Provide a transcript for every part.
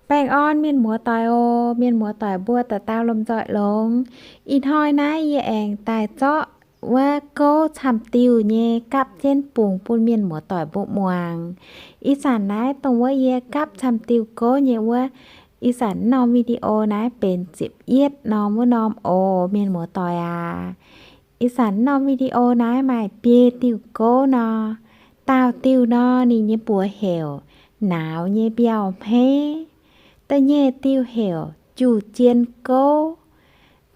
Baengh orn mienh muoz-doic oc. Mienh muoz-doic mbuo dauh dauh lomh nzoih longx. Ih hnoi naaiv yie aengx daaih zorqv wuov gouv camv-diuh nyei gapv jienv bungx bun mienh muoz-doic mbuo muangx. Ih zanc naaiv dongh wuov yie gapv camv-diuh gouv nyei wuov, ih zanc norm video naaiv benx ziepc yietv norm wuov norm oc mienh muoz-doic aac. Ih zanc norm video naaiv maaih biei diuh gouv nor. Daauh diuh nor ninh nyei mbuox heuc Nauz nyei mbiauh-hmeiv. Da'nyeic diuh heuc Juv-jien gouv.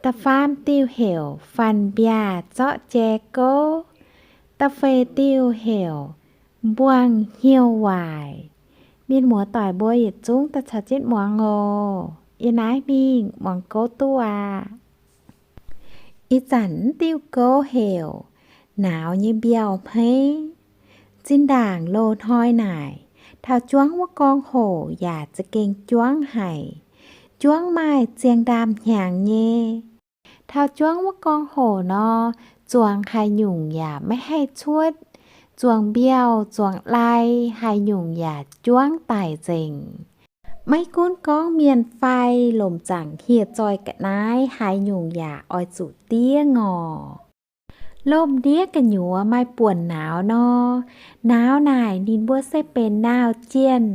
Da'faam diuh heuc Fan-mbiaac zorqv jai gouv. Da'feix diuh heuc Mbuangz hnyouv waaic. Mienh muoz-doic mbuo yietc zungv daaih caux jienv muangx oc. Yie naaiv mingh muangx gouv duqv aqv. Ih zanc diuh gouv heuc Nauz nyei mbiauh-hmeiv. Zinh ndaangc loz-hnoi naaic, taux juangv wuov gorngv hoc yaac za'gengh juangv haic. Juangv maaih ziangh ndaamv-hnyangx nyei. Taux juangv wuov gorngv hoc nor, zuangx haaix nyungc yaac maiv haih cuotv. Zuangx mbiauh, zuangx lai, haaix nyungc yaac juangv daic nzengc. Maiv gunv gorngv mienh fai lomc zaangc hieh zoih ga'naaiv, haaix nyungc yaac oix zuqc diev ngorc. Lomh ndiev gu'nyuoz maaih buonc nauz nor, nauz naaic ninh mbuo se benx nauz jienh.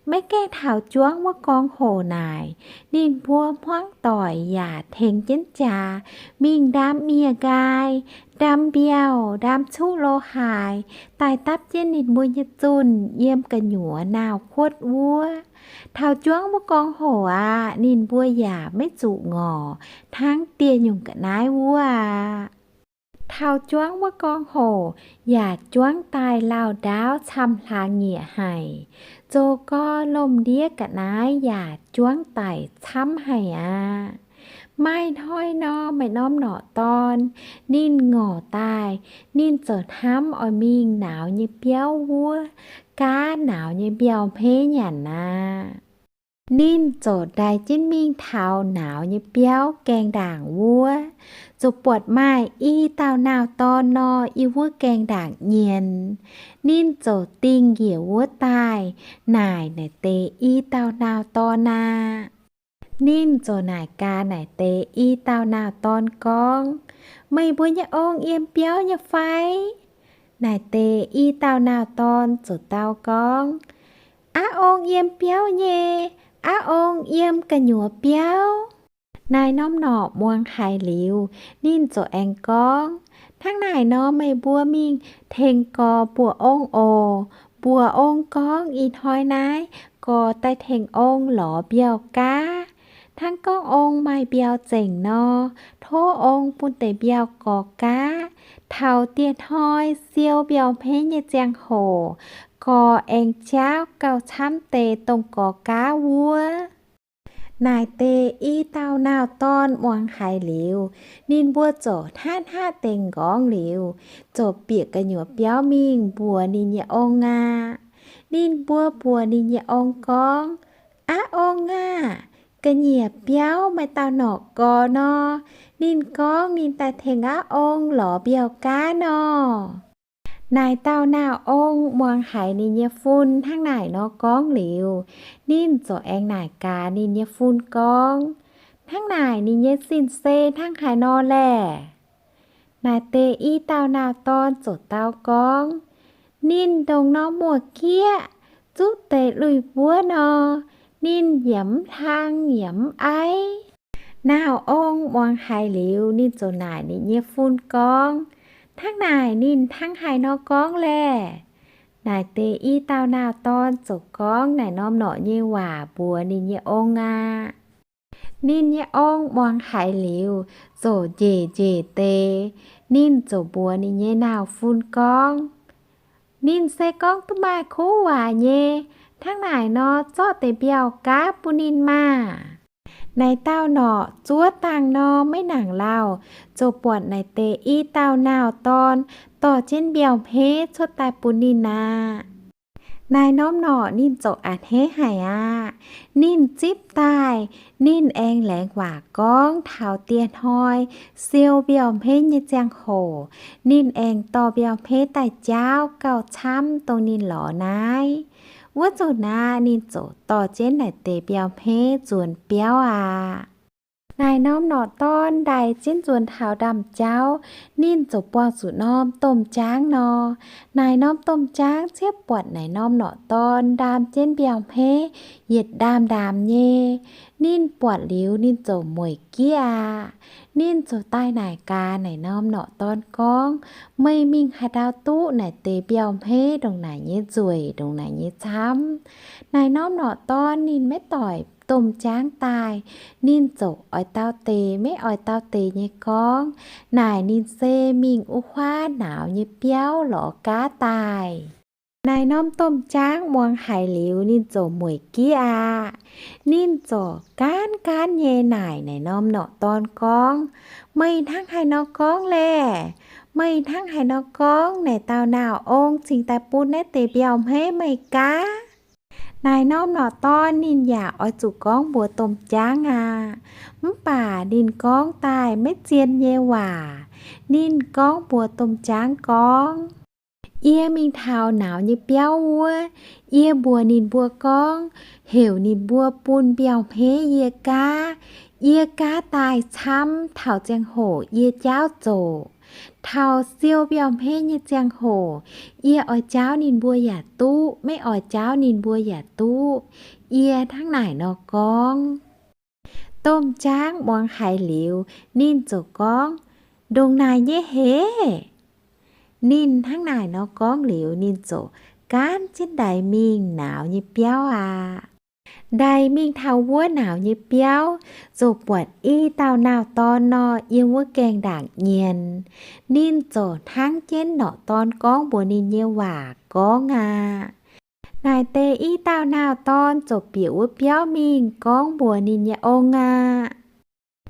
Maiv gaengh taux juangv wuov gorngv hoc naaic, ninh mbuo hmuangv doic yaac tengx jienv jaax mingh ndaam miev-nqaai, ndaam mbiauh, ndaam cuqv lo haaix, daaih dapv jienv ninh mbuo nyei zunh yiem gu'nyuoz nauz kuotv wuov. Taux juangv wuov gorngv hoc aqv, ninh mbuo yaac maiv zuqc ngorc hnangv dieh nyungc ga'naaiv wuov aqv. Taux juangv wuov gorngv hoc yaac juangv daaih lauh ndaauv camv hlaax nyieqc haic. Zoux gorx lomh ndiev ga'naaiv yaac juangv daic camv haic aqv. Maaih hnoi nor, maaih norm norqc dorn, ninh ngorc daaih, ninh ziouc hnamv oix mingh nauz nyei biauv wuov, gaav nauz nyei mbiauh hmeiv nyanc aqv. Ninh ziouc ndaix jienv mingh taux nauz nyei biauv gaengh ndaangc wuov, ziouc buatc maaih i dauh nauz dorn nor, yiem wuov gaengh ndaangc nyienz. Ninh ziouc dingh njiec wuov daaih naaic naaic deix i dauh nauz dorn aqv. Ninh ziouc naaic gaax naaic deix i dauh nauz dorn gorngv, Meih mbuo nyei ong yiem biauv nyei fai? Naaic deix i dauh nauz dorn ziouc dau gorngv, Aav ong yiem biauv nyei, aav ong yiem gu'nyuoz biauv. Naaic norm norqc muangx haiz liuz, ninh ziouc aengx gorngv, Hnangv naaic nor meih mbuo mingh tengx gorx mbuoqc ong oc. Mbuoqc ong gorngv ih hnoi naaiv gorx daaih tengx ong lorz mbiauh gaav. Hnangv gorngv ong maaih mbiauh zengc nor, tov ong bun deix mbiauh gorx gaav. Taux dieh hnoi siou mbiauh hmeiv nyei ziangh hoc, gorx aengx jaauv gauh camv deix dongh gorx gaav wuov. Naaic deix i dauh nauz dorn muangx haiz liuz, ninh mbuo ziouc hnatv hnatv deix nqorngv liuz, ziouc bieqc gu'nyuoz biauv mingh mbuox ninh nyei ong aqv. Ninh mbuo mbuox ninh nyei ong gorngv, Aav ong aah! Ga'nyiec biauv maaih dauh norqc gorx nor, ninh gorngv ninh daaih tengx aav ong lorz mbiauh gaav nor. Naaic dauh nauz ong muangx haiz ninh nyei fun hnangv naaic nor gorngv liuz, ninh ziouc aengx naaic gaax ninh nyei fun gorngv, Hnangv naaic ninh nyei sin se hnangv haaix nor laeh? Naaic deix i dauh nauz dorn ziouc dau gorngv, Ninh ndongc norm muoz-kieqv zuqv deix lui-buov nor, ninh yaac mv hlang yaac mv aiv. Nauz ong muangx haiz liuz, ninh ziouc naaic ninh nyei fun gorngv, Hnangv naaic ninh hnangv haaix nor gorngv laeh? Naaic deix i dauh nauz dorn ziouc gorngv naaic norm norqc nyei waac mbuox ninh nyei ong aqv. Ninh nyei ong muangx haiz liuz, ziouc njiec njiec deix. Ninh ziouc mbuox ninh nyei nauz fun gorngv, Ninh se gorngv duqv maaih kuv waac nyei. Hnangv naaic nor, zorqv deix mbiauh gaav bun ninh maah! Naaic dauh norqc zuov dangh nor maiv nangc lauh, ziouc buatc naaic deix i dauh nauz dorn dorh jienv mbiauh hmeiv cuotv daaih bun ninh aqv. Naaic norm norqc ninh ziouc a'hneiv haic aqv. Ninh zipv daaih, ninh aengx laengz waac gorngv taux dieh hnoi siou mbiauh hmeiv nyei ziangh hoc, ninh aengx dorh mbiauh hmeiv daaih jaauv gauh camv dongh ninh lorz naaiv. Wuov nzunc naaiv ninh ziouc dorh jienv naaic deix mbiauh hmeiv nzuonx biauv aqv. Naaic norm norqc dorn ndaix jienv nzuonx taux ndaamv-jauv, ninh ziouc buangh zuqc norm domh jaangv nor. Naaic norm domh jaangv ciev buatc naaic norm norqc dorn ndaam jienv mbiauh hmeiv yietc ndaamv-ndaamv nyei. Ninh buatc liuz ninh ziouc mueic gieqv aqv. Ninh ziouc daaih naaic gaax naaic norm norqc dorn gorngv, Meih mingh haaix ndau duqv naaic deix mbiauh hmeiv ndongc naaic nyei nzueic, ndongc naaic nyei camv? Naaic norm norqc dorn ninh maiv doic domh jaangv daaih. Ninh ziouc oix dau deix maiv oix dau deix nyei gorngv naaic ninh se mingh wuov huaav nauz nyei biauv lorz gaav daaih. Naaic norm domh jaangv muangx haiz liuz ninh ziouc mueic gieqv aqv. Ninh ziouc gaanv gaanv nyei naaic naaic norm norqc dorn gorngv, Meih hnangv haaix nor gorngv laeh? Meih hnangv haaix nor gorngv naaic dauh nauz-ong cingx daaih bun naaiv deix mbiauh hmeiv meih gaav? Naaic norm norqc dorn ninh yaac oix zuqc gorngv mbuox domh jaangv aqv. Mv baac ninh gorngv daaih maiv zien nyei waac. Ninh gorngv mbuox domh jaangv gorngv, Yie mingh taux nauz nyei biauv wuov, yie mbuox ninh mbuo gorngv, heuc ninh mbuo bun mbiauh hmeiv yie gaav. Yie gaav daaih camv, taux ziangh hoc yie jaauv zoqc. Taux siou mbiauh hmeiv nyei ziangh hoc, yie oix jaauv ninh mbuo yaac duqv, maiv oix jaauv ninh mbuo yaac duqv. Yie hnangv naaic nor gorngv. Domh jaangv muangx haiz liuz, ninh ziouc gorngv, Ndongc naaic nyei hec? Ninh hnangv naaic nor gorngv liuz, ninh ziouc gaanv jienv ndaix mingh nauz nyei biauv aqv. Ndaix mingh taux wuov nauz nyei biauv, ziouc buatc i dauh nauz-dorn nor yiem wuov gaengh ndaangc nyienz. Ninh ziouc hnangv jienv norqc dorn gorngv mbuox ninh nyei waac gorngv aqv. Naaic deix i dauh nauz-dorn ziouc bieqc wuov biauv mingh gorngv mbuox ninh nyei ong aqv.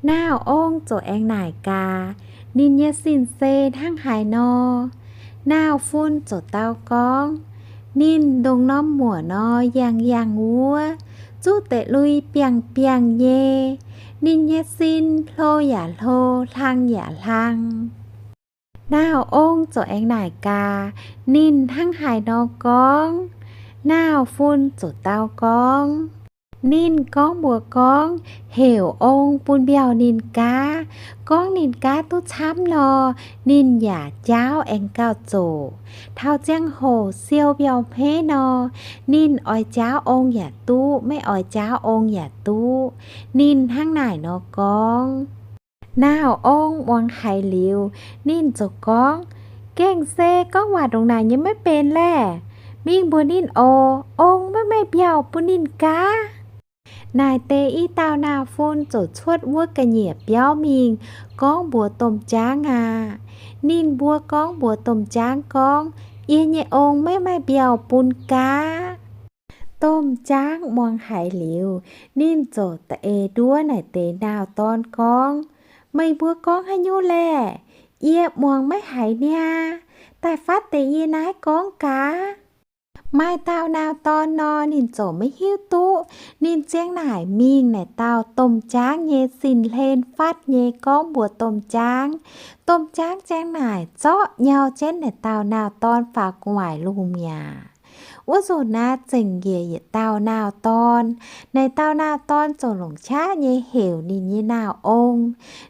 Nauz-ong ziouc aengx naaic gaax, ninh nyei sin se hnangv haaix nor. Nauz-fun ziouc dau gorngv, Ninh ndongc norm muoc nor yangh yangh wuov, zuqv deix lui biangh biangh nyei. Ninh nyei sin hlo yaac hlo, hlang yaac hlang. Nauz-ong ziouc aengx naaic gaax, ninh hnangv haaix nor gorngv. Nauz-fun ziouc dau gorngv, ninh gorngv mbuox gorngv, heuc ong bun mbiauh ninh gaav. Gorngv ninh gaav duqv camv nor, ninh yaac jaauv aengx gauh zoqc. Taux ziangh hoc siou mbiauh hmeiv nor, ninh oix jaauv ong yaac duqv, maiv oix jaauv ong yaac duqv. Ninh hnangv naaic nor gorngv. Nauz-ong muangx haiz liuz, ninh ziouc gorngv, Gengh se gorngv waac ndongc naaic nyei maiv benx laeh. Mingh mbuox ninh oc, ong maiv maaih mbiauh bun ninh gaav. Naaic deix i dauh nauz-fun ziouc cuotv wuov ga'nyiec biauv mingh gorngv mbuox domh jaangv aqv. Ninh mbuo gorngv mbuox domh jaangv gorngv, Yie nyei ong maiv maaih mbiauh bun gaav. Domh jaangv muangx haiz liuz, ninh ziouc da'eix nduov naaic deix nauz-dorn gorngv, Meih mbuo gorngv haaix nyungc laeh? Yie muangx maiv haiz niaa. Daaih fatv deix yie naaiv gorngv gaax. Maaih dauh nauz-dorn nor, ninh ziouc maiv hiuv duqv. Ninh ziang naaic mingh naaic dauh domh jaangv nyei sin hlen fatv nyei gorngv mbuox domh jaangv. Domh jaangv ziang naaic zorqv nyau jienv naaic dauh nauz-dorn faaux gu'nguaaic lungh mi'aqv. Wuov nzunc naaiv zengc njiec yietc dauh nauz-dorn. Naaic dauh nauz-dorn ziouc longc qaqv nyei heuc ninh nyei nauz-ong.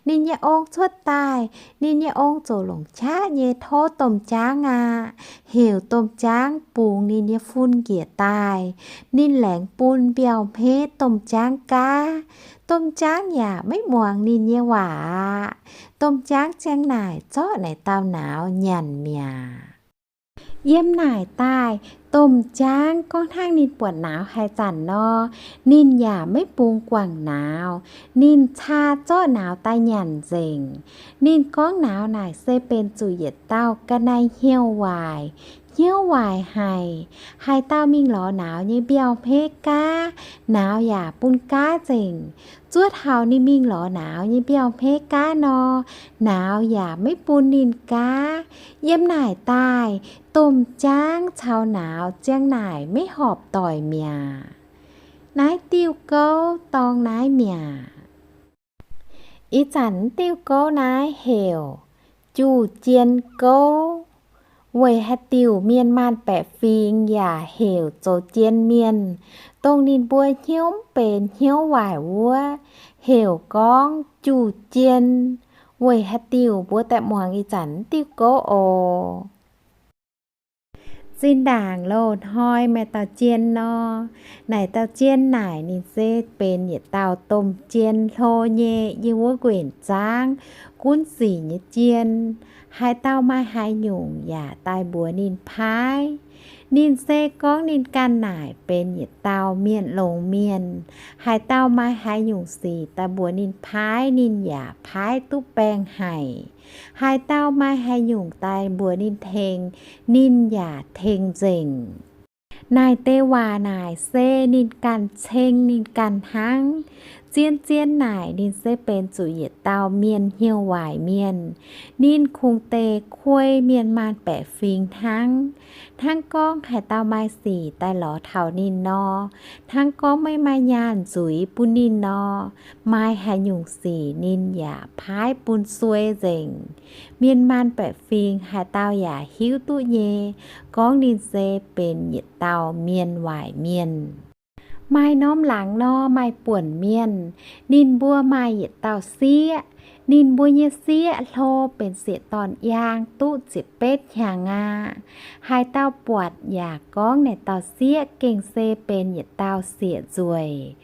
Ninh nyei ong cuotv daaih, ninh nyei ong ziouc longc qaqv nyei tov domh jaangv aqv. Heuc domh jaangv bungx ninh nyei fun njiec daaih. Ninh laengz bun mbiauh hmeiv domh jaangv gaav. Domh jaangv yaac maiv muangx ninh nyei waac aqv. Domh jaangv ziang naaic zorqv naaic dauh nauz nyanc mi'aqv. Yiem naaic daaih, domh jaangv gorngv hnangv ninh buatc nauz haaix zanc nor, ninh yaac maiv bungx guangc nauz. Ninh caa zorqv nauz daaih nyanc nzengc. Ninh gorngv nauz naaic se benx zuqc yietc dauh ga'naaiv hnyouv waaic, hnyouv waaic haic. Haaix dauh mingh lorz nauz nyei mbiauh hmeiv gaav, nauz yaac bun gaav nzengc. Zuov taux ninh mingh lorz nauz nyei mbiauh hmeiv gaav nor, nauz yaac maiv bun ninh gaav. Yiem naaic daaih, domh jaangv caux nauz ziang naaic maiv horpc doic mi'aqv. Naaiv diuh gouv dorng naaiv mi'aqv. Ih zanc diuh gouv naaiv heuc Juv-Jien Gouv. Weic haaix diuc mienh maanh baeqc fingx yaac heuc zoux jien mienh, dongh ninh mbuo hnyouv mv benx hnyouv waaic wuov, heuc gorngv juv-jien? Weic haaix diuc? Mbuo daaih muangx ih zanc diuh gouv oc. Zinh ndaangc loz-hnoi maaih dauh jien nor, naaic dauh jien naaic ninh se benx yietc dauh domh jien hlo nyei yiem wuov nquenc zaangv gunv sic nyei jien. Haaix dauh maaih haaix nyungc yaac daaih mbuox ninh paaiv. Ninh se gorngv ninh ganh naaic benx yietc dauh mienh longx mienh. Haaix dauh maaih haaix nyungc sic daaih mbuox ninh paaiv, ninh yaac paaiv duqv baengh haic. Haaix dauh maaih haaix nyungc daaih mbuox ninh tengx, ninh yaac tengx nzengc. Naaic deix waac naaic se ninh ganh ceng ninh ganh hnangv. Zien-zien naaic ninh se benx zuqc yietc dauh mienh hnyouv waaic mienh. Ninh kungx deix kuei mienh maanh baeqc fingx hnangv. Hnangv gorngv haaix dauh maaih sic daaih lorz taux ninh nor, hnangv gorngv maiv maaih nyaanh nzuiz bun ninh nor, maaih haaix nyungc sic ninh yaac paaiv bun suei nzengc. Mienh maanh baeqc fingx haaix dauh yaac hiuv duqv nyei, gorngv ninh se benx yietc dauh mienh waaic mienh. Maaih norm laangz nor maaih buonc mienh, ninh mbuo maaih yietc dauh sieqv. Ninh mbuo nyei sieqv hlo benx sieqv dorn yaang duqv ziepc betv hnyangx aqv. Haaix dauh buatc yaac gorngv naaic dauh sieqv gengh se benx yietc dauh sieqv nzueic.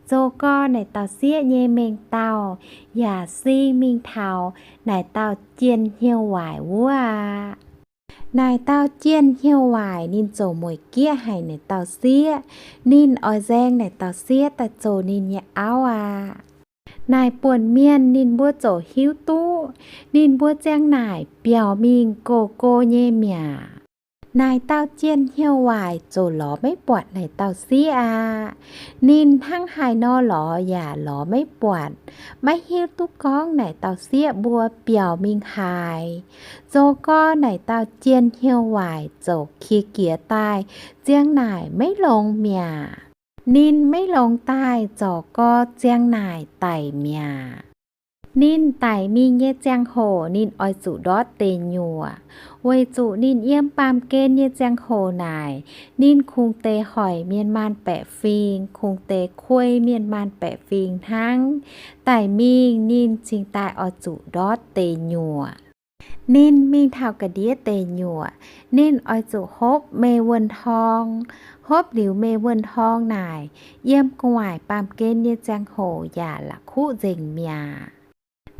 Zoux gorx naaic dauh sieqv nyei mengh dauh yaac sing mingh taux naaic dauh jien hnyouv waaic wuov aqv. Naaic dauh jien hnyouv waaic ninh ziouc mueic gieqv haic naaic dauh sieqv. Ninh oix nzaeng naaic dauh sieqv daaih zoux ninh nyei auv aqv. Naaic buonc mienh ninh mbuo ziouc hiuv duqv, ninh mbuo ziang naaic biaux mingh go-go nyei mi'aqv. Naaic dauh jien hnyouv waaic ziouc lorz maiv buatc naaic dauh sieqv aqv. Ninh hnangv haaix nor lorz yaac lorz maiv buatc, maiv hiuv duqv gorngv naaic dauh sieqv mbuo biaux mingh haaix. Zoux gorx naaic dauh jien hnyouv waaic ziouc qiex jiez daaih ziang naaic maiv longx mi'aqv. Ninh maiv longx daaih zorc gorx ziang naaic daic mi'aqv. Ninh daic mingh nyei ziangh hoc ninh oix zuqc ndortv deic nyuoqc, weic zuqc ninh yiem baamh gen nyei ziangh hoc naaic, ninh kungx deix hoic mienh maanh baeqc fingx, kungx deix kuei mienh maanh baeqc fingx hnangv. Daic mingh ninh cingx daaih oix zuqc ndortv deic nyuoqc. Ninh mingh taux ga'ndiev deic nyuoqc, ninh oix zuqc hopv mei wuonh horng. Hopv liuz mei wuonh horng naaic, yiem gu'nguaaic baamh gen nyei ziangh hoc yaac la'kuqv nzengc mi'aqv.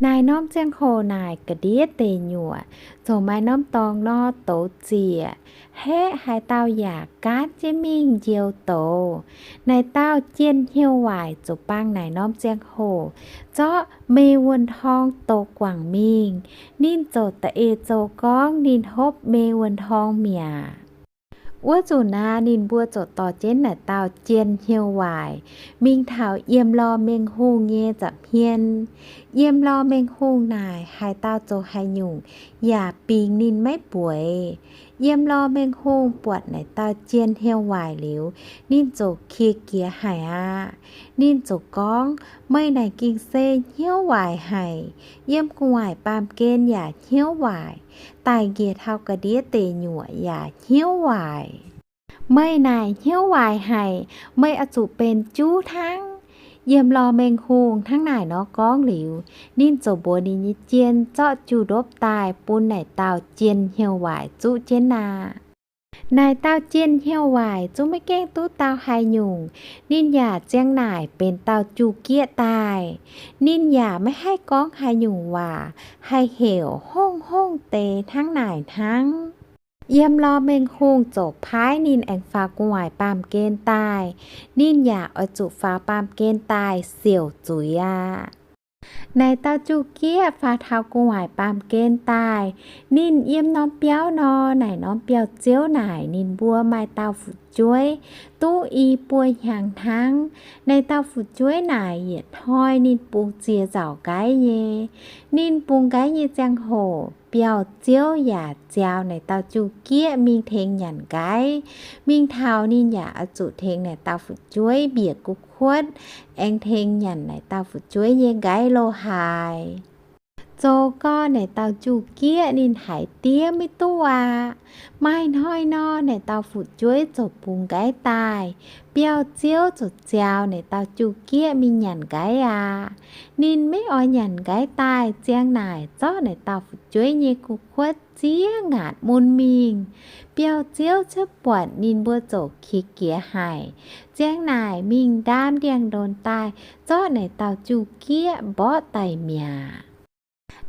Naaic norm ziangh hoc naaic ga'ndiev deic nyuoqc ziouc maaih norm dorngx nor douz ziec, haeqv haaix dauh yaac gaanv jienv mingh njoux douz. Naaic dauh jien hnyouv waaic ziouc bang naaic norm ziangh hoc zorqv mei wuonh horng douz guangc mingh. Ninh ziouc da'eix zoux gorngv ninh hopv mei wuonh horng mi'aqv. Wuov nzunc naaiv ninh mbuo ziouc dorh jienv naaic dauh jien hnyouv waaic mingh taux yiem lorh mengh hungh nyei nza'hmien. Yiem lorh mengh hungh naaic haaix dauh zoux haaix nyungc yaac bingx ninh maiv bueix. Yiem lorh mengh hungh buatc naaic dauh jien hnyouv waaic liuz, ninh ziouc qiex jiez haic aqv. Ninh ziouc gorngv, meih naaic gengh se hnyouv waaic haic. Yiem gu'nguaaic baamh gen yaac hnyouv waaic. Daic njiec taux ga'ndiev deic nyuoqc yaac hnyouv waaic. Meih naaic hnyouv waaic haic, meih oix zuqc benx juv hnangv. Yiem lorh mengh hungh hnangv naaic nor gorngv liuz, ninh ziouc mbuox ninh nyei jien zorqv juv-ndopv daaih bun naaic dauh jien hnyouv waaic zuqv jienv aqv. Naaic dauh jien hnyouv waaic zungv maiv gaengh duqv dauh haaix nyungc. Ninh yaac ziang naaic benx dauh juv-gieqv daaih. Ninh yaac maiv haih gorngv haaix nyungc waac, haih heuc hongv-hongv deix hnangv naaic hnangv. Yiem lorh mengh hungh ziouc paaiv ninh aengx faaux gu'nguaaic baamh gen daaih. Ninh yaac oix zuqc faaux baamh gen daaih siouc zuiz aqv. Naaic dauh juv-gieqv faaux taux gu'nguaaic baamh gen daaih, ninh yiem norm biauv nor, naaic norm biauv-ziouv naaic ninh mbuo maaih dauh fu'jueiv duqv i buo hnyangx hnangv. Naaic dauh fu'jueiv naaic yietc hnoi ninh bungx ziex nzauc nqaiv nyei. Ninh bungx nqaiv nyei ziangh hoc, biauv-ziouv yaac ziaaux naaic dauh juv-gieqv mingh tengx nyanc nqaiv. Mingh taux ninh yaac oix zuqc tengx naaic dauh fu'jueiv mbiec gu'kuotv, aengx tengx nyanc naaic dauh fu'jueiv nyei nqaiv lo haaix. Zoux gau naaic dauh juv-gieqv ninh haiz diev maiv duqv aqv. Maaih hnoi nor, naaic dauh fu'jueiv ziouc bungx nqaiv daaih. Biauv-ziouv ziouc ziaaux naaic dauh juv-gieqv mingh nyanc nqaiv aqv. Ninh maiv oix nyanc nqaiv daaih, ziang naaic zorqv naaic dauh fu'jueiv nyei gu'kuotv ziex ngaatc mun mingh. Biauv-ziouv cuotv buatc ninh mbuo ziouc qiex jiez haic. Ziang naaic mingh ndaam ndiangx-ndonx daaih, zorqv naaic dauh juv-gieqv mborqv daic mi'aqv.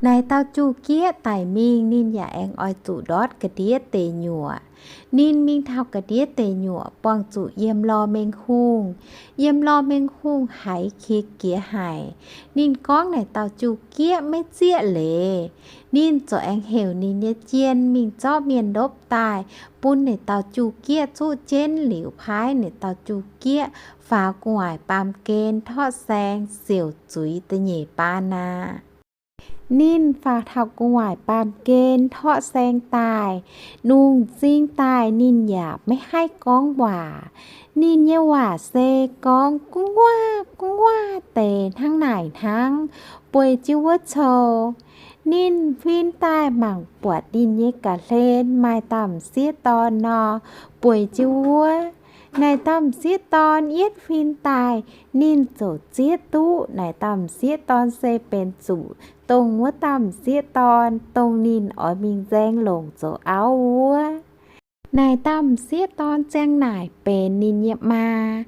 Naaic dauh juv-gieqv daic mingh, ninh yaac aengx oix zuqc ndortv ga'ndiev deic nyuoqc. Ninh mingh taux ga'ndiev deic nyuoqc buangh zuqc yiem lorh mengh hungh. Yiem lorh mengh hungh haiz qiex jiez haic. Ninh gorngv naaic dauh juv-gieqv maiv zieqv leiz. Ninh ziouc aengx heuc ninh nyei jien mingh zorqv mienh ndopv daaih bun naaic dauh juv-gieqv zuqv jienv liuz, paaiv naaic dauh juv-gieqv faaux gu'nguaaic baamh gen torqv saeng siouc zuiz da'nyeic baan aqv. Ninh faaux taux gu'nguaaic baamh gen torqv saeng daaih, nungh m'zing daaih ninh yaac maiv haih gorngv waac. Ninh nyei waac se gorngv gu'nguaaic gu'nguaaic deix hnangv naaic hnangv, bueix jienv wuov cou. Ninh huin daaih mangc buatc ninh nyei ga'hlen maaih dauh m'sieqv dorn nor, bueix jienv wuov. Naaic dauh m'sieqv dorn yietv huin daaih, ninh ziouc zieqv duqv naaic dauh m'sieqv dorn se benx zuqc dongh wuov dauh m'sieqv dorn, dongh ninh oix mingh nzaeng longc zoux auv wuov. Naaic dauh m'sieqv dorn ziang naaic benx ninh nyei maa.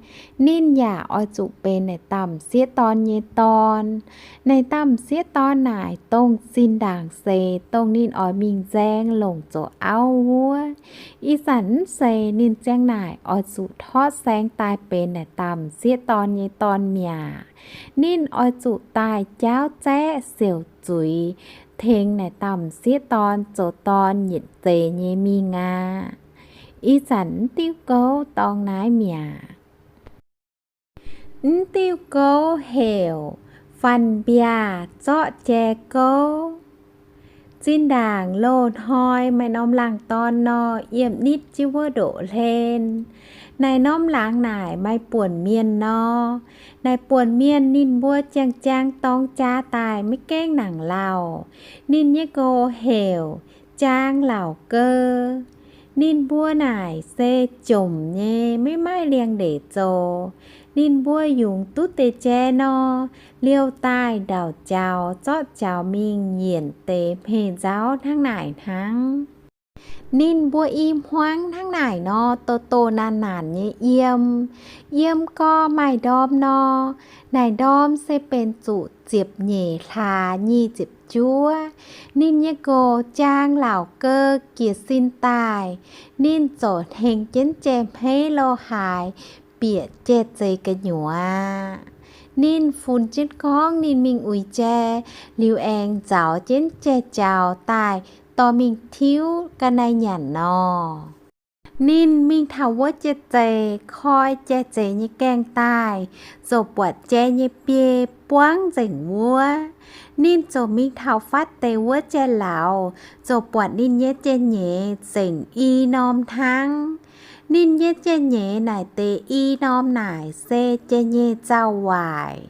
Ninh yaac oix zuqc benx naaic dauh m'sieqv dorn nyei dorn. Naaic dauh m'sieqv dorn naaic dongh zinh ndaangc seix dongh ninh oix mingh nzaeng longc zoux auv wuov. Ih zanc mv seix ninh ziang naaic oix zuqc torqv saeng daaih benx naaic dauh m'sieqv dorn nyei dorn mi'aqv. Ninh oix zuqc daaih jaauv zaeqv siouc zuiz tengx naaic dauh m'sieqv dorn zoux dorn yietc zeix nyei mingh aqv. Ih zanc mv diuv gouv dorng naaiv mi'aqv. Mv diuv gouv heuc Fanh Mbiaac Zorqv Jai Gouv. Zinh ndaangc loz-hnoi maaih norm laangz dorn nor, yiem nitv jienv wuov ndoqv hlen. Naaic norm laangz naaic maaih buonc mienh nor. Naaic buonc mienh ninh mbuo jang-jang dorng jaa daaih maiv gaengh nangc lauh. Ninh nyei nqox heuc Jaang Lauc Gou. Ninh mbuo naaic se jomc nyei, maiv maaih liangx-ndeic zoux. Ninh mbuo yungz duqv deix jai nor, liouh daaih ndauc jaux, zorqv jaux mingh yienc deix hmei nzauv hnangv naaic hnangv. Ninh mbuo i hmuangv hnangv naaic nor, doh doh naanc naanc nyei yiem. Yiem gorx maaih ndorm nor, naaic ndorm se benx zuqc ziepc nyeic hlaax nyic ziepc juov. Ninh nyei nqox Jaang Lauc Gou jiez sin daaih, ninh ziouc hnengx jienv jai-hmeiv lo haaix bieqc jai-zeix gu'nyuoz. Ninh funx jienv gorngv ninh mingh uix jai, liuz aengx nzauz jienv jai-jaux daaih dorh mingh tiuv ga'naaiv nyanc nor. Ninh mingh taux wuov jai-zeix, koi jai-zeix nyei gaengh daaih, ziouc buatc jai nyei biei buangv nzengc wuov. Ninh ziouc mingh taux fatv deix wuov jai-lauz, ziouc buatc ninh nyei jai-nyeiz zengc i norm hnangv. Ninh nyei jai-nyeiz naaic deix i norm naaic se jai-nyeiz zaux waaic.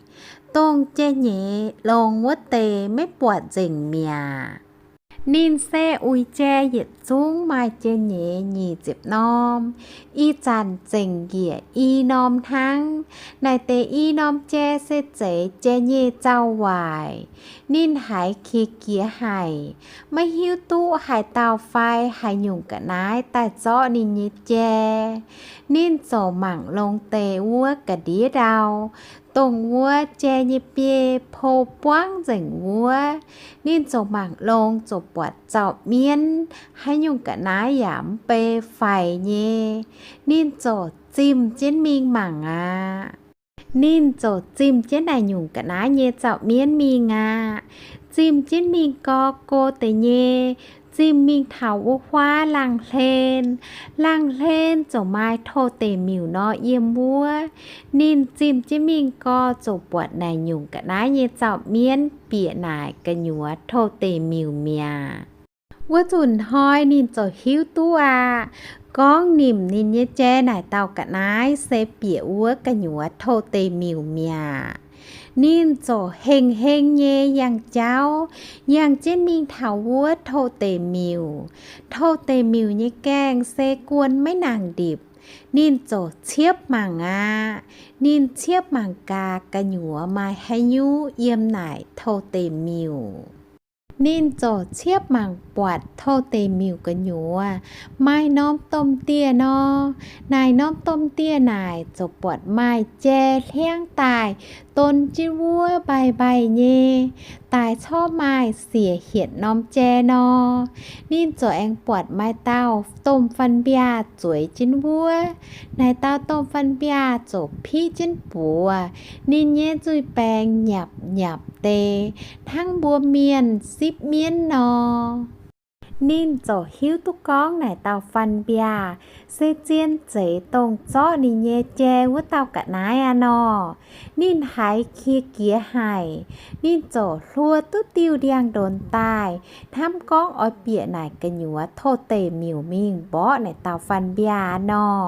Dongh jai-nyeiz longx wuov deix maiv buatc nzengc mi'aqv. Ninh se uix jai yietc zungv maaih jai-nyeiz nyic ziepc norm, ih zanc zengc njiec i norm hnangv. Naaic deix i norm jai se zeiz jai-nyeiz zaux waaic. Ninh haiz qiex jiez haic, maiv hiuv duqv haaix dauh fai haaix nyungc ga'naaiv daaih zorqv ninh nyei jai. Ninh ziouc mangc longx deix wuov ga'ndiev ndau, dongh wuov jai nyei biei pou buangv nzengc wuov. Ninh ziouc mangc longx ziouc buatc zaux mienv, haaix nyungc ga'naaiv yaac mv bei faix nyei. Ninh ziouc zimh jienv mingh mangc aqv. Ninh ziouc zimh jienv naaic nyungc ga'naaiv nyei zaux mienv mingh aqv. Zimh jienv mingh gorx go deix nyei, zimh mingh taux wuov huaav laangh hlen. Laangh hlen ziouc maaih tov deic miuc nor yiem wuov. Ninh zimh jienv mingh gorx ziouc buatc naaic nyungc ga'naaiv nyei zaux mienv bieqc naaic gu'nyuoz tov deic miuc mi'aqv. Wuov nzunc hnoi ninh ziouc hiuv duqv aqv. Gorngv nimc ninh nyei jai naaic dauh ga'naaiv se bieqc wuov gu'nyuoz touv deix miuc mi'aqv. Ninh ziouc heng-heng nyei yangh jauv, yangh jienv mingh taux wuov touv deix miuc. Touv deix miuc nyei gaengh se guon maiv nangc ndipc. Ninh ziouc ciepv mangc aqv. Ninh ciepv mangc gaax gu'nyuoz maaih haaix nyungc yiem naaic touv deix miuc. Ninh ziouc ciepv mangc buatc touv deix miuc gu'nyuoz maaih norm domh dieh nor. Naaic norm domh dieh naaic ziouc buatc maaih jai hliangv daaih don jienv wuov mbaih mbaih nyei, daaih corc maaih siec hietc norm jai nor. Ninh ziouc aengx buatc maaih dauh domh fan-mbiaah zueiz jienv wuov. Naaic dauh domh fan-mbiaah ziouc piqv jienv buoz. Ninh nyei nzuih baengx nyapc nyapc deix hnangv mbuo mienh sipv mienv nor. Ninh ziouc hiuv duqv gorngv naaic dauh fan-mbiaah se zien zeiz dongh zorqv ninh nyei jai wuov dauh ga'naaiv aqv nor. Ninh haiz qiex jiez haic. Ninh ziouc hluo duqv diuh ndiangx-ndonx daaih, hnamv gorngv oix bieqc naaic gu'nyuoz touv deix miuc mingh mborqv naaic dauh fan-mbiaah nor.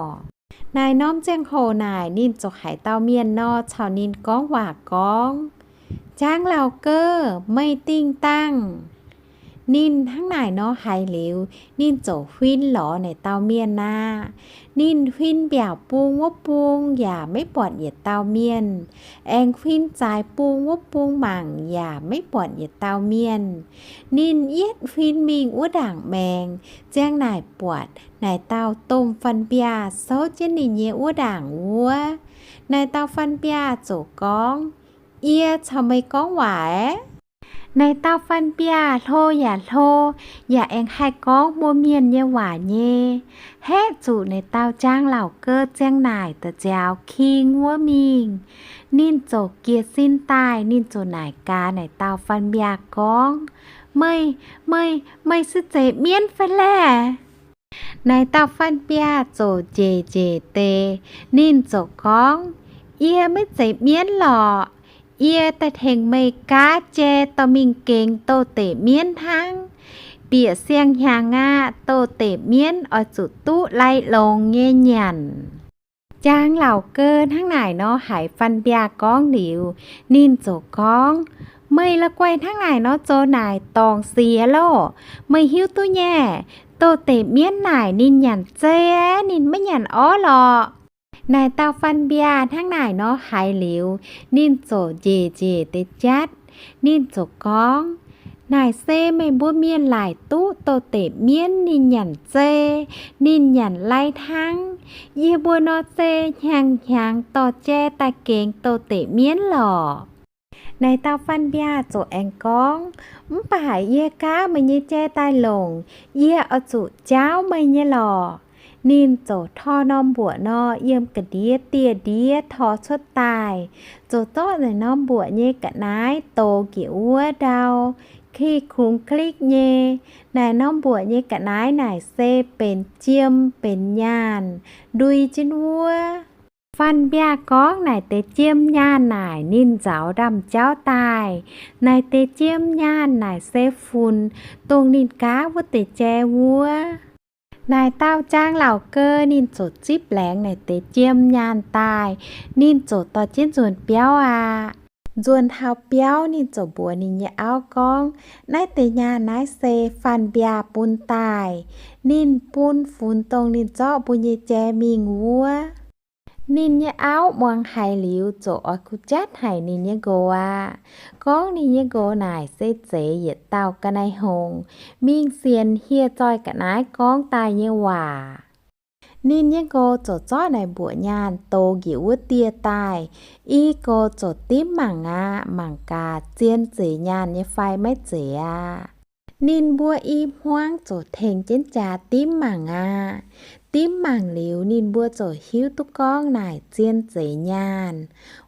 Naaic norm ziangh hoc naaic ninh ziouc haiz dauh mienh nor caux ninh gorngv waac gorngv, Jaang Laauc Gouv, meih dingh dangh. Ninh hnangv naaic nor haiz liuz, ninh ziouc huin lorz naaic dauh mienh aqv. Ninh huin mbiaauc bung wuov bung yaac maiv buatc yietc dauh mienh, aengx huin zaaix bung wuov bung mangc yaac maiv buatc yietc dauh mienh. Ninh yietv huin mingh wuov ndaangc maengx, ziang naaic buatc naaic dauh domh fan-mbiaah souv jienv ninh nyei wuov ndaangc wuov. Naaic dauh fan-mbiaah ziouc gorngv, Yie caux meih gorngv waac aeqv. Naaic dauh fan-mbiaah hlo yaac hlo, yaac aengx haih gorngv mbuo mienh nyei waac nyei. Haeqv zuqc naaic dauh Jaang Laauc Gouv ziang naaic da'nziaaux king wuov mingh. Ninh ziouc jiez sin daaih, ninh ziouc naaic gaax naaic dauh fan-mbiaah gorngv, Meih, meih, meih se zeiz mienv fai laeh? Naaic dauh fan-mbiaah ziouc njiec njiec deix, ninh ziouc gorngv, Yie maiv zeiz mienv lorqc. Yie daaih tengx meih gaav jai dorh mingh gengx douz-deic mienv hnangv. Bieqc siang-hnyangx aqv, douz-deic mienv oix zuqc duqv lai longx nyei nyanc. Jaang Laauc Gouv hnangv naaic nor haiz fan-mbiaah gorngv liuz, ninh ziouc gorngv, Meih la'guaih hnangv naaic nor zoux naaic dorngc sic loh. Meih hiuv duqv nyei, douz-deic mienv naaic ninh nyanc zei, ninh maiv nyanc orv lorqc. Naaic dauh fan-mbiaah hnangv naaic nor haiz liuz, ninh ziouc njiec njiec deix jatv. Ninh ziouc gorngv, Naaic se meih mbuo mienh laaic duqv douz-deic mienv ninh nyanc zei, ninh nyanc lai hnangv. Yie mbuo nor se hnyangx-hnyangx dorh jai daaih gengx douz-deic mienv lorqc. Naaic dauh fan-mbiaah ziouc aengx gorngv, Mv baac yie gaav meih nyei jai daaih longc, yie oix zuqc jaauv meih nyei lorqc. Ninh ziouc tor norm mbuoqc nor yiem ga'ndiev dieh ndiev tor cuotv daaih, ziouc zorqv naaic norm mbuoqc nyei ga'naaiv dox njiec wuov ndau, kih kungx klikv nyei. Naaic norm mbuoqc nyei ga'naaiv naaic se benx jiem benx nyaanh ndui jienv wuov. Fan-mbiaah gorngv naaic deix jiem nyaanh naaic ninh nzaaux ndaamv-jauv daaih. Naaic deix jiem nyaanh naaic se funx dongh ninh gaav wuov deix jai wuov. Naaic dauh Jaang Laauc Gouv ninh ziouc zipv laengz naaic deix jiem nyaanh daaih, ninh ziouc dorh jienv nzuonx biauv aqv. Nzuonx taux biauv ninh ziouc mbuox ninh nyei auv gorngv, Naaiv deix nyaanh naaiv se fan-mbiaah bun daaih. Ninh bun funx dongh ninh zorqv mbuo nyei jai mingh wuov. Ninh nyei auv muangx haiz liuz ziouc oix kuh jatv haic ninh nyei nqox aqv. Gorngv ninh nyei nqox naaic se zeiz yietc dauh ga'naaiv-hngongx mingh sienx hieh zoih ga'naaiv gorngv daaih nyei waac. Ninh nyei nqox ziouc zorqv naaic mbuoqc nyaanh dox njiec wuov dieh daaih, i gox ziouc dimv mangc aqv, mangc gaax zien zeiz nyaanh nyei fai maiv zeiz aqv. Ninh mbuo i hmuangv ziouc tengx jienv jaax dimv mangc aqv. Dimv mangc liuz ninh mbuo ziouc hiuv duqv gorngv naaic zien zeiz nyaanh.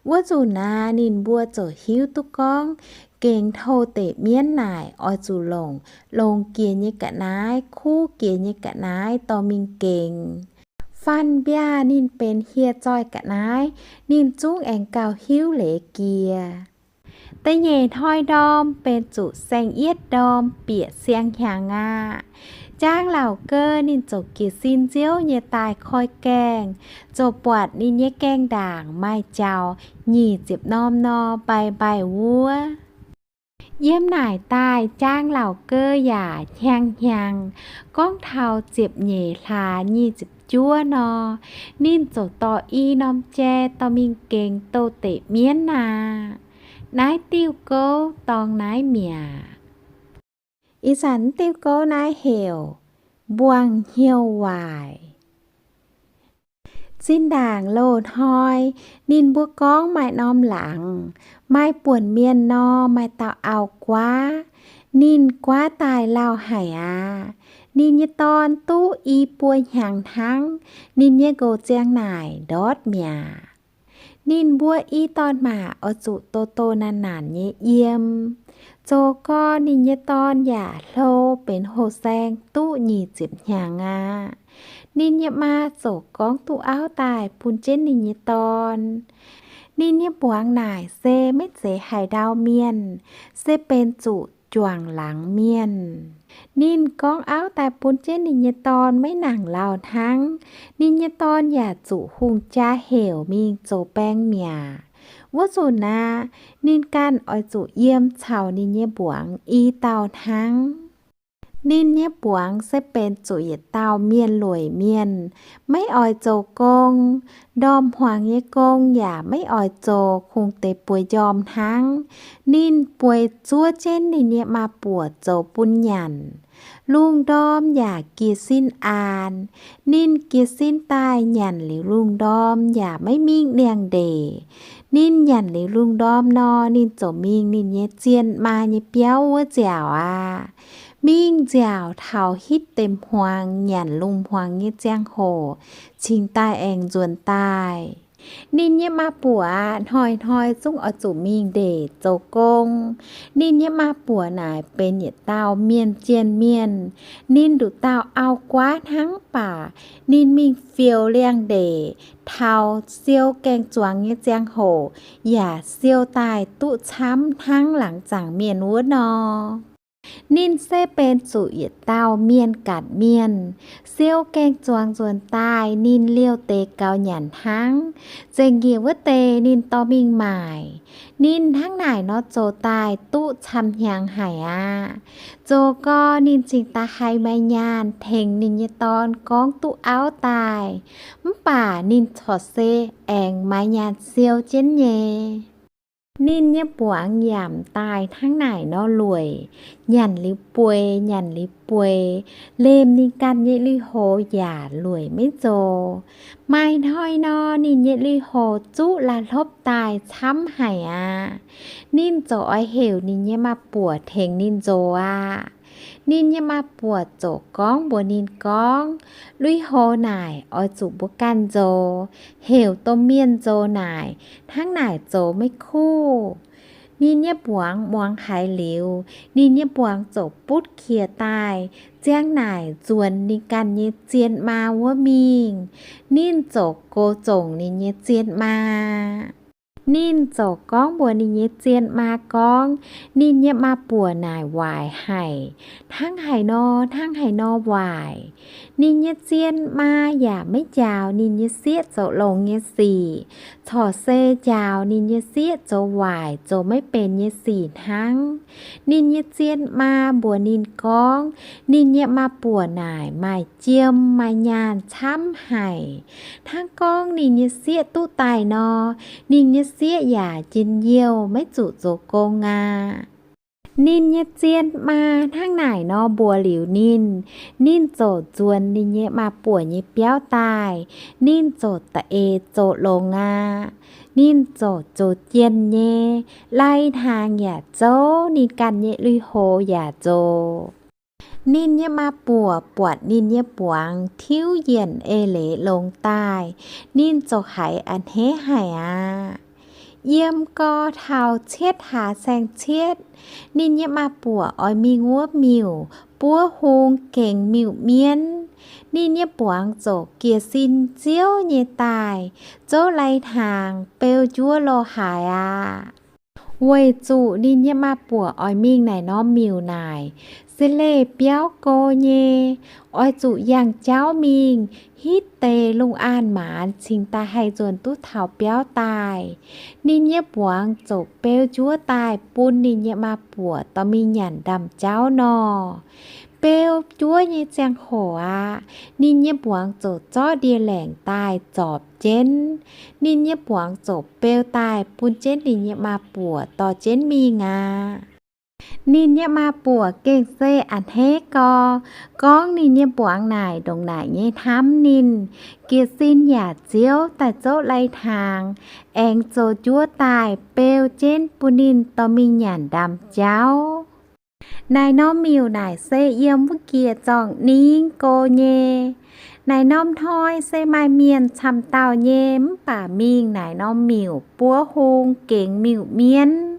Wuov nzunc aqv ninh mbuo ziouc hiuv duqv gorngv gengx touv deic mienv naaic oix zuqc longc longx jiex nyei ga'naaiv, kuv jiex nyei ga'naaiv dorh mingh gengx. Fan-mbiaah ninh benx hieh zoih ga'naaiv, ninh zungv aengx gauh hiuv leiz jiex. Da'nyeic hnoi ndorm benx zuqc saeng-yietv ndorm bieqc siang-hnyangx aqv. Jaang Lauh Gouv ninh ziouc jiez sin nziouv nyei daaih koi gaengh, ziouc buatc ninh nyei gaengh ndaangc maaih jaux nyic ziepc norm nor, mbaih mbaih wuov. Yiem naaic daaih Jaang Lauh Gouv yaac hnyangx-hnyangx, gorngv taux ziepc nyeic hlaax nyic ziepc juov nor, ninh ziouc dorh i norm jai dorh mingh gengx douz-dekc mienv aqv. Naaiv diuh gouv dorngx naaiv mi'aqv. Ih zanc diuh gouv naaiv heuc Mbuangz Hnyouv Waaic. Zinh ndaangc loz-hnoi ninh mbuo gorngv maaih norm laangz, maaih buonc mienh nor, maaih dauh auv-guaav. Ninh guaav daaih lauh haic aqv. Ninh nyei dorn duqv i buo hnyangx hnangv, ninh nyei nqox ziang naaic ndortv mi'aqv. Ninh mbuo i dorn-maac oix zuqc doh doh naanc naanc nyei yiem. Zoux gau ninh nyei dorn yaac hlo benx houh-saeng duqv nyic ziepc hnyangx aqv. Ninh nyei maa ziouc gorngv duqv auv daaih bun jienv ninh nyei dorn. Ninh nyei mbuangz naaic se maiv zeiz haaix ndau mienh, se benx zuqc juangc laangz mienh. Ninh gorngv auv daaih bun jienv ninh nyei dorn maiv nangc lauh hnangv, ninh nyei dorn yaac zuqc hungh jaa heuc mingh zoux baeng mi'aqv. Wuov nzunc aqv, ninh ganh oix zuqc yiem caux ninh nyei mbuangz i dauh hnangv. Ninh nyei mbuangz se benx zuqc yietc dauh mienh lueic mienh, maiv oix zoux gong, ndorm hmuangx nyei gong yaac maiv oix zoux, kungx deix bueix njormh hnangv. Ninh bueix zuov jienv ninh nyei maa-buoc zoux bun nyanc. Lungh ndorm yaac jiez sin aanx. Ninh jiez sin daaih nyanc liuz lungh ndorm yaac maiv mingh liangx-ndeic. Ninh nyanc liuz lungh ndorm nor, ninh ziouc mingh ninh nyei zien maa nyei biauv wuov nziaauc aqv. Mingh nziaauc taux hitv deix hmuangx, nyanc lungh hmuangx nyei ziangh hoc cingx daaih aengx nzuonx daaih. Ninh nyei maa-buoc aqv, hnoi-hnoi zungv oix zuqc mingh ndeic zoux gong. Ninh nyei maa-buoc naaic benx yietc dauh mienh jien mienh. Ninh nduqc dauh auv-guaav hnangv, mv baac ninh mingh fioux liangx-ndeic taux siou gaeng-zuangx nyei ziangh hoc yaac siou daaih duqv camv hnangv laangz zaangc mienh wuov nor. Ninh se benx zuqc yietc dauh mienh gaatc mienh. Siou gaeng-zuangx nzuonx daaih, ninh liouh deix gaux nyanc hnangv. Zengc njiec wuov deix ninh dorh mingh maaic. Ninh hnangv naaic nor zoux daaih duqv camv hnyangx haic aqv. Zoux gau ninh cingx daaih haih maaih nyaanh tengx ninh nyei dorn gorngv duqv auv daaih. Mv baac ninh corc se aengx maaih nyaanh siou jienv nyei. Ninh nyei mbuangz yaac daaih hnangv naaic nor lueic, nyanc liuz bueix, nyanc liuz bueix, lemh ninh ganh nyei lui-houx yaac lueic maiv nzox. Maaih hnoi nor, ninh nyei lui-houx zuqv la'hlopv daaih camv haic aqv. Ninh ziouc oix heuc ninh nyei maa-buoc tengx ninh nzox aqv. Ninh nyei maa-buoc ziouc gorngv mbuox ninh gorngv, lui-houx naaic oix zuqc mbuo ganh nzox, heuc domh mienh nzox naaic, hnangv naaic zoux maiv kuv. Ninh nyei mbuangz muangx haiz liuz, ninh nyei mbuangz ziouc butv qiex daaih, ziang naaic nzuonx ninh ganh nyei zien maa wuov mingh. Ninh ziouc gox zongc ninh nyei zien maa. Ninh ziouc gorngv mbuox ninh nyei zien maa gorngv, ninh nyei maa-buoc naaic waaic haic, hnangv haaix nor hnangv haaix nor waaic. Ninh nyei zien maa yaac maiv njaaux ninh nyei sieqv zoux longx nyei sic, corc se njaaux ninh nyei sieqv zoux waaic zoux maiv benx nyei sic hnangv. Ninh nyei zien maa mbuox ninh gorngv, ninh nyei maa-buoc naaic maaih jiem maaih nyaanh camv haic. Hnangv gorngv ninh nyei sieqv duqv daaih nor, ninh nyei sieqv yaac njien-youh maiv zuqc zoux gong aqv. Ninh nyei zien maa hnangv naaic nor mbuox liuz ninh, ninh ziouc nzuonx ninh nyei maa-buoc nyei biauv daaih. Ninh ziouc da'eix zoux longx aqv. Ninh ziouc zoux jienh nyei, lai-hnaangx yaac zouv, ninh ganh nyei lui-houx yaac nzox. Ninh nyei maa-buoc buatc ninh nyei mbuangz tiuv yienc eix leiz longx daaih, ninh ziouc haiz a'hneiv haic aqv. Yiem gau taux cietv hlaax saeng-cietv, ninh nyei maa-buoc oix mingh wuov miuc buov hung gengx miuc-mienv. Ninh nyei mbuangz ziouc jiez sin nziouv nyei daaih, zouv lai-hnaangx, beu njuov lo haaix aqv. Weic zuqc ninh nyei maa-buoc oix mingh naaic norm miuc naaic, se leih biauv go nyei, oix zuqc yangh jauv mingh hitv deix lungh aan maanz cingx daaih haih nzuonx duqv taux biauv daaih. Ninh nyei mbuangz ziouc beu njuov daaih bun ninh nyei maa-buoc dorh mingh nyanc ndaamv-jauv nor. Beu njuov nyei ziangh hoc aqv, ninh nyei mbuangz ziouc zorqv ndie-laengc daaih zorpc jienv. Ninh nyei mbuangz ziouc beu daaih bun jienv ninh nyei maa-buoc dorh jienv mingh aqv. Ninh nyei maa-buoc gengh se a'hneiv gau, gorngv ninh nyei mbuangz naaic ndongc naaic nyei hnamv ninh, jiez sin yaac nziouv daaih zouv lai-hnaangx, aengx zoux njuov daaih beu jienv bun ninh dorh mingh nyanc ndaamv-jauv. Naaic norm miuc naaic se yiem wuov njiec zorng-ningv go nyei. Naaic norm hnoi se maaih mienh camv dauh nyei, mv baac mingh naaic norm miuc buov hung gengx miuc-mienv.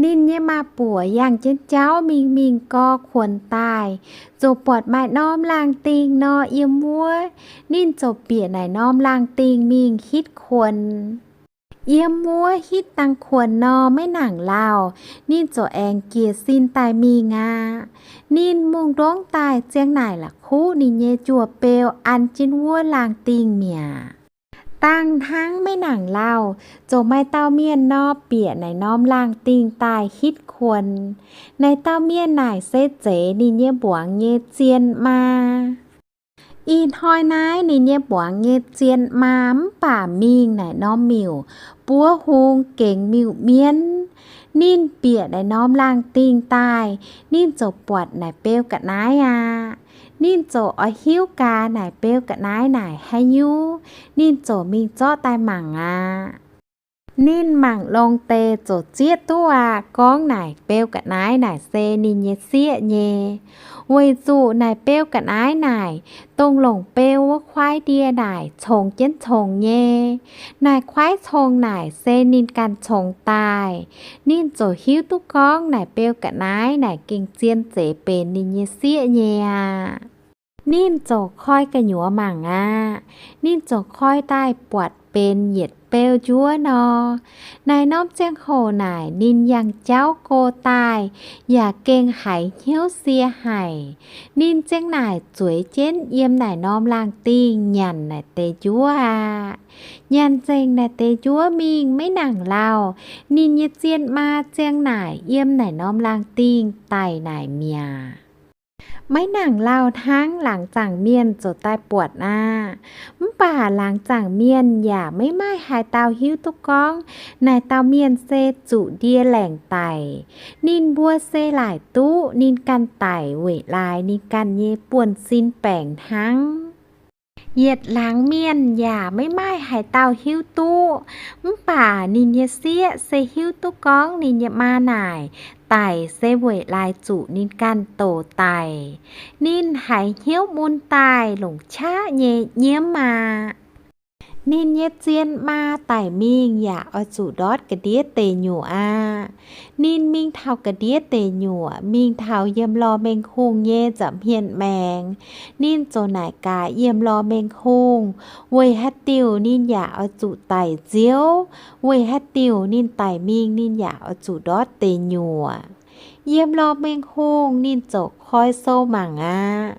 Ninh nyei maa-buoc yangh jienv jauv mingh mingh gau kuonx daaih, ziouc buatc maaih norm laangh dingh nor yiem wuov. Ninh ziouc bieqc naaic norm laangh dingh mingh hitv kuonx. Yiem wuov hitv dangh kuonx nor maiv nangc lauh, ninh ziouc aengx jiez sin daaih mingh aqv. Ninh mungh ndongv daaih ziang naaic la'kuqv ninh nyei njuov beu an jienv wuov laangh dingh mi'aqv. Dangh hnangv maiv nangc lauh, ziouc maaih dauh mienh nor bieqc naaic norm laangh dingh daaih hitv kuonx. Naaic dauh mienh naaic se zeiz ninh nyei mbuangz nyei zien maa. Ih hnoi naaiv ninh nyei mbuangz nyei zien maa mv baac mingh naaic norm miuc buov hung gengx miuc-mienv. Ninh bieqc naaic norm laangh dingh daaih, ninh ziouc buatc naaic beu ga'naaiv aqv. Ninh ziouc oix hiuv gaax naaic beu ga'naaiv naaic haaix nyungc, ninh ziouc mingh zorqv daaih mangc aqv. Ninh mangc longx deix ziouc zieqv duqv aqv, gorngv naaic beu ga'naaiv naaic se ninh nyei sieqv nyei. Weic zuqc naaic beu ga'naaiv naaic, dongh longc beu wuov kuaaiv ndie naaic congx jienv congx nyei. Naaic kuaaiv congx naaic se ninh ganh congx daaih. Ninh ziouc hiuv duqv gorngv naaic beu ga'naaiv naaic gengh zien zeiz benx ninh nyei sieqv nyei aqv. Ninh ziouc koi gu'nyuoz mangc aqv. Ninh ziouc koi daaih buatc benx yietc beu njuov nor. Naaic norm ziangh hoc naaic ninh yangh jauv go daaih, yaac gengh haiz hnyouv sie haic. Ninh ziang naaic zueiz jienv yiem naaic norm laangh dingh nyanc naaic deix njuov aqv. Nyanc nzengc naaic deix njuov mingh maiv nangc lauh, ninh nyei zien maa ziang naaic yiem naaic norm laangh dingh daic naaic mi'aqv. Maiv nangc lauh hnangv laangz zaangc mienh ziouc daaih buatc aqv. Mv baac laangz zaangc mienh yaac maiv maaih haaix dauh hiuv duqv gorngv naaic dauh mienh se zuqc ndie-laengc daic. Ninh mbuo se laaic duqv ninh ganh daic weic laaix ninh ganh nyei buonv-sin baengc hnangv. Yietc laangz mienh yaac maiv maaih haaix dauh hiuv duqv. Mv baac ninh nyei sieqv se hiuv duqv gorngv ninh nyei maa naaic daic se weic laaix zuqc ninh ganh doc daic. Ninh haiz hnyouv mun daaih longc qaqv nyei nyiemv aqv. Ninh nyei zien maa daic mingh yaac oix zuqc ndortv ga'ndiev deic nyuoqc aqv. Ninh mingh taux ga'ndiev deic nyuoqc, mingh taux yiem lorh mengh hungh nyei nza'hmien maengx. Ninh ziouc naaic gaax yiem lorh mengh hungh, weic haaix diuc ninh yaac oix zuqc daic nziouv, weic haaix diuc ninh daic mingh ninh yaac oix zuqc ndortv deic nyuoqc. Yiem lorh mengh hungh ninh ziouc koi sou mangc aqv.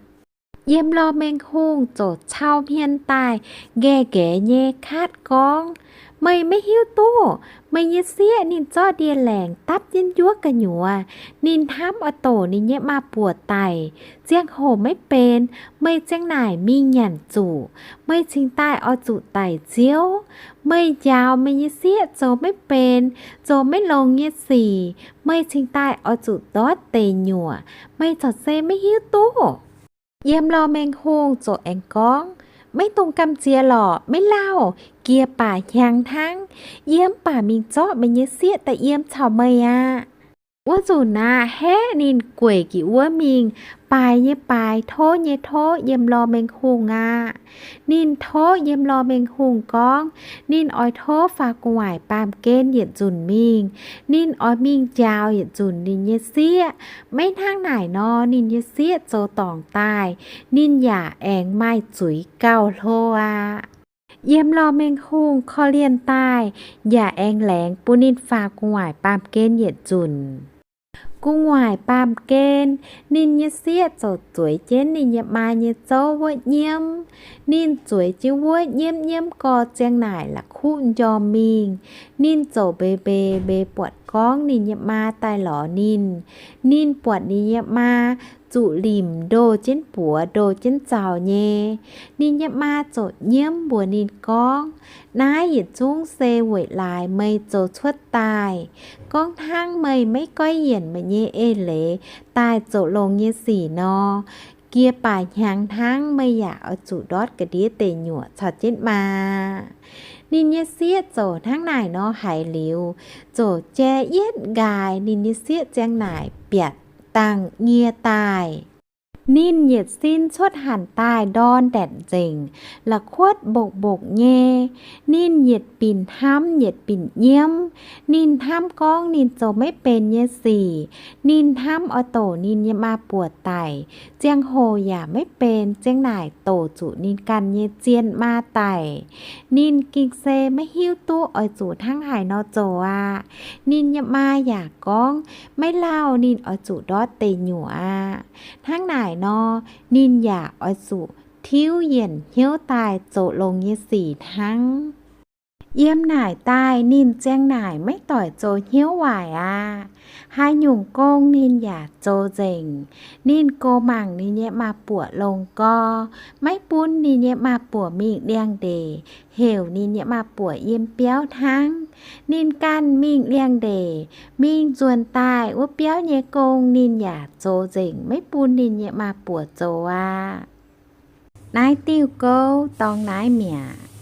Yiem lorh mengh hungh ziouc cau hmien daaih, nqaeqv nqaeqv nyei katv gorngv, Meih maiv hiuv duqv, meih nyei sieqv ninh zorqv ndie-laengc dapv jienv njuov gu'nyuoz. Ninh hnamv oix doc ninh nyei maa-buoc daic, ziangh hoc maiv benx, meih ziang naaic mingh nyanc zuqc. Meih cingx daaih oix zuqc daic nziouv. Meih njaaux meih nyei sieqv zoux maiv benx, zoux maiv longx nyei sic, meih cingx daaih oix zuqc ndortv deic nyuoqc. Meih corc se maiv hiuv duqv. Yiem lorh mengh hungh ziouc aengx gorngv, Maiv dungx gamh nziex lorqc, maiv lauh, jiex baac hnyangx hnangv. Yie mv baac mingh zorqv meih nyei sieqv daaih yiem caux meih aqv. Wuov nzunc aqv, haeqv ninh gueic jienv wuov mingh, baaix nyei baaix, tov nyei tov yiem lorh mengh hungh aqv. Ninh tov yiem lorh mengh hungh gorngv, ninh oix tov faaux gu'nguaaic baamh gen yietc nzunc mingh. Ninh oix mingh njaaux yietc nzunc ninh nyei sieqv. Maiv hnangv naaic nor, ninh nyei sieqv zoux dorngc daaih, ninh yaac aengx maaih zuiz gauh hlo aqv. Yiem lorh mengh hungh korv-lienh daaih, yaac aengx laengz bun ninh faaux gu'nguaaic baamh gen yietc nzunc. Gu'nguaaic baamh gen, ninh nyei sieqv ziouc zueiz jienv ninh nyei maa nyei zouv wuov nyiemv. Ninh zueiz jienv wuov nyiemv nyiemv gorx ziang naaic la'kuqv m'njormh mingh. Ninh ziouc mbeix mbeix mbeix buatc gorngv ninh nyei maa daaih lorz ninh. Ninh buatc ninh nyei maa zuqc limc ndoh jienv buoz ndoh jienv zaux nyei. Ninh nyei maa ziouc nyiemv mbuox ninh gorngv, naaiv yietc zungv se weic laaix meih zoux cuotv daaih. Gorngv hnangv meih maiv goiv yienc meih nyei eix leiz daaih zoux longx nyei sic nor, jiex baac hnyangx hnangv meih yaac oix zuqc ndortv ga'ndiev deic nyuoqc caux jienv maa. Ninh nyei sieqv ziouc hnangv naaic nor haiz liuz, ziouc jai yietv nqaaix ninh nyei sieqv ziang naaic biatc dangh nyie daaih. Ninh yietc sin cuotv hanc daaih ndorn ndaetc nzengc, la'kuotv mbokc mbokc nyei. Ninh yietc binc hnamv yietc binc nyiemv. Ninh hnamv gorngv ninh zoux maiv benx nyei sic. Ninh hnamv oix doqc ninh nyei maa-buoc daic, ziangh hoc yaac maiv benx ziang naaic doqc zuqc ninh ganh nyei zien maa daic. Ninh gengh se maiv hiuv duqv oix zuqc hnangv haaix nor zoux aqv. Ninh nyei maa yaac gorngv maiv lauh ninh oix zuqc ndortv deic nyuoqc aqv. Hnangv naaic nor, ninh yaac oix zuqc tiuv yienc hnyouv daaih zoux longx nyei sic hnangv. Yiem naaic daaih ninh ziang naaic maiv doic zoux hnyouv waaic aqv. Haaix nyungc gong ninh yaac zoux nzengc. Ninh goux mangc ninh nyei maa-buoc longx gorx, maiv bun ninh nyei maa-buoc mingh liangx-ndeic, heuc ninh nyei maa-buoc yiem biauv hnangv. Ninh ganh mingh liangx-ndeic, mingh nzuonx daaih wuov biauv nyei gong ninh yaac zoux nzengc, maiv bun ninh nyei maa-buoc zoux aqv. Naaiv diuh gouv dorngx naaiv mi'aqv.